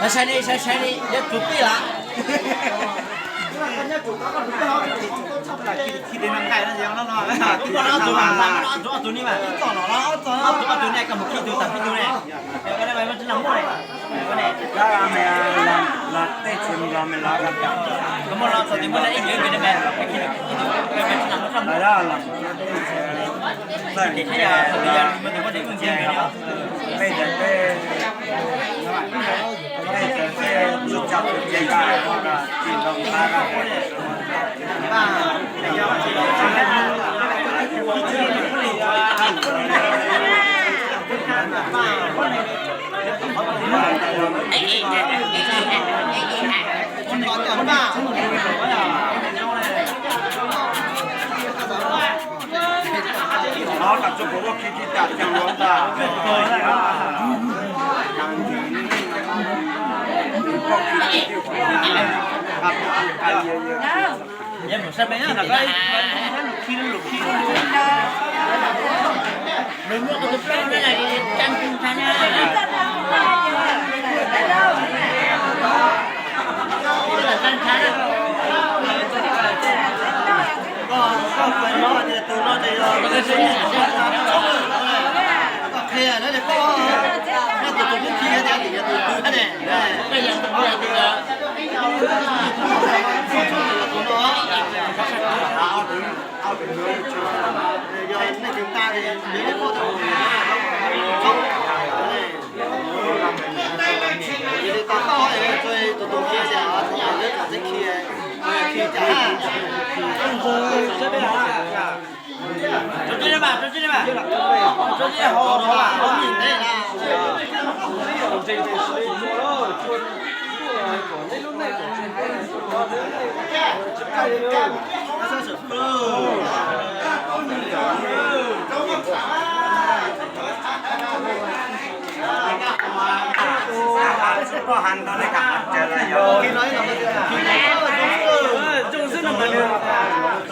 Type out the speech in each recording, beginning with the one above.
Sai li, sai sai li, nyob tus pij lawm. Tus poj no tus, tus poj no tus ni mas, tus poj tus ni kom mus khi tus tam pij tus ne. Los tej tsis los me los, kom muaj los txog tus muaj ib yam li me,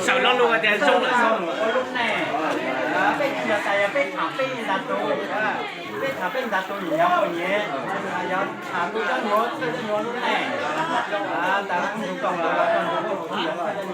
Sawv lo lus tias zoo lawm xwb. Peb tham peb ntxav tus, peb tham peb ntxav tus nyiam nyiam, yog tham tus coj nyuag txawj coj nyuag lub neej, tas tus tau los tau tus txawj coj nyuag. Cov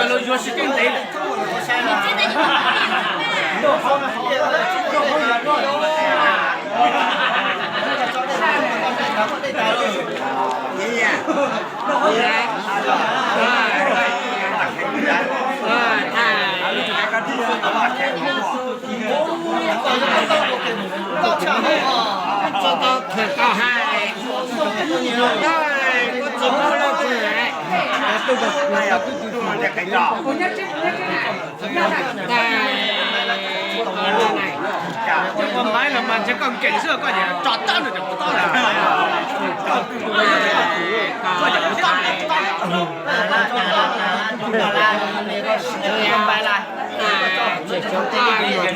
lus yuav sib keeb ntev lawm. Cov koj maiv los mas ntshe koj nkees xwb, koj yeej tso tab nws cov puas tab lawm. Koj cov puas tab, koj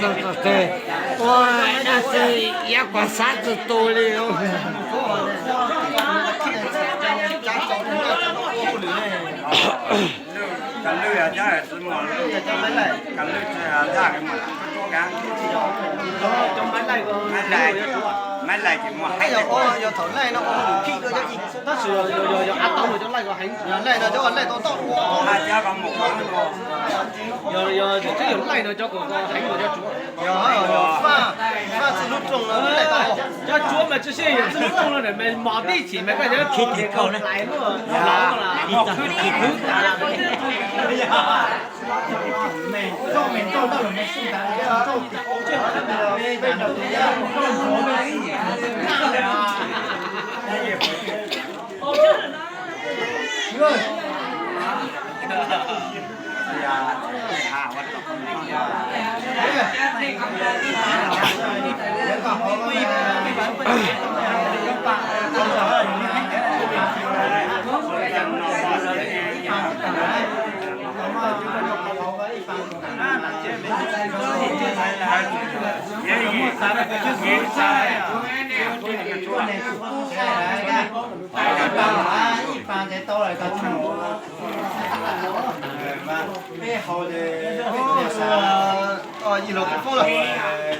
cov puas tab. Ua dab tsi yav kuv xav tsis tu li os. Lwj, cov lwj cov tsis muaj, cov lwj tsis dag, cov maiv laij, maiv laij ces muaj heev. Yog thaum laij no ua hauj lwm phim dua cov ib, tab sis yog av tau cov laij ko heev, yog laij no cov laij tau toj ua, yog yog tseem yog laij no cov ko heev dua cov tsuav. Yog faj, faj txwj lub rooj no laij tau. Cov tsuav mas tsis sib yog txwj lub rooj no mas mos tib chim mas koj cov khib tis kauj lais luaj los Ib pas ntev tau lawm, peb haus, ib los kuv poob lawm.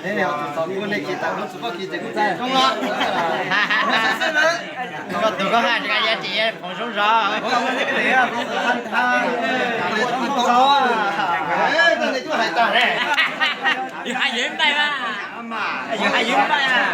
Tus txom kuv nej ces tawm lub txim poj kis ces kuv txais zoo los. Koj tus koj haj tsis kaj ya tsis ya phoom zoo zog. Yus hais yus npaij mas. Yus hais yus npaij mas.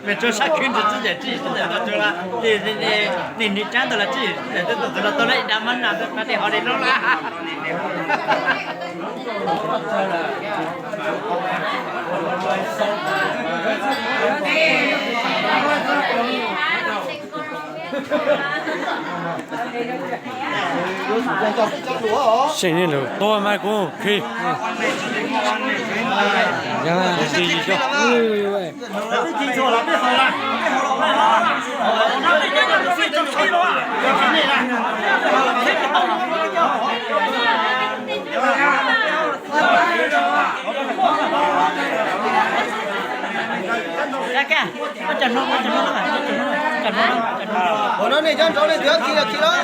Mej tsuas sab khwb ntsis txij yam tsis tau tsuas la, nej nws tsaab tau la tsis, tau la tau la ib dam mab nam tau tej hov li lub la. Seej nej lawm tuab mas kuv khi. Ua no nej cov nraud nej twb khi los khi los.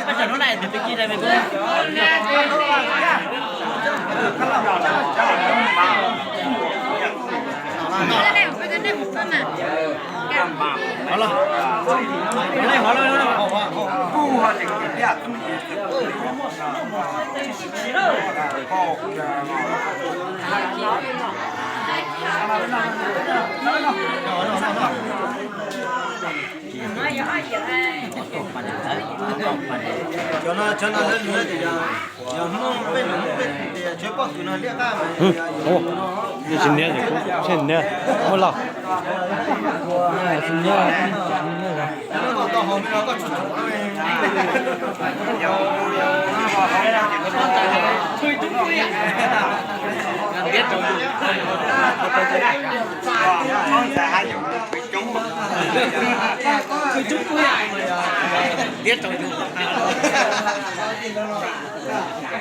Cov no, cov no lawv lwm tias yog Hmoob, peb lwm Hmoob peb tias tsheb pob kws no liab qab mas yog, yog tsis niab, tsis niab, muaj loj.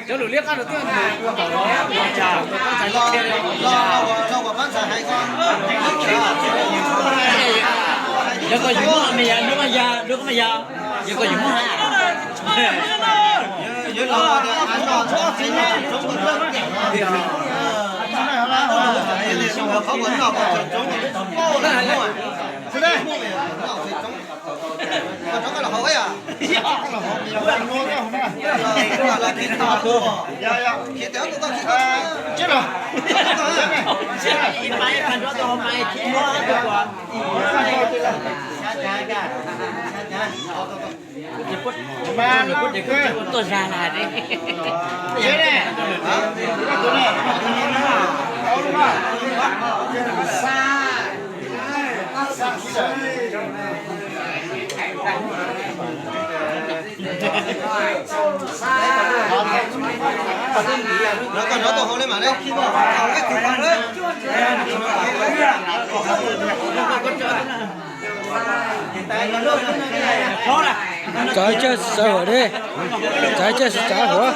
Cov lus liab qab no twb yog koj yus muab me yog lub ya, lub ya, yog koj yus muab ha. Tuaj zag na. Tsav caj sawv huam ne, tsav caj sawv huam.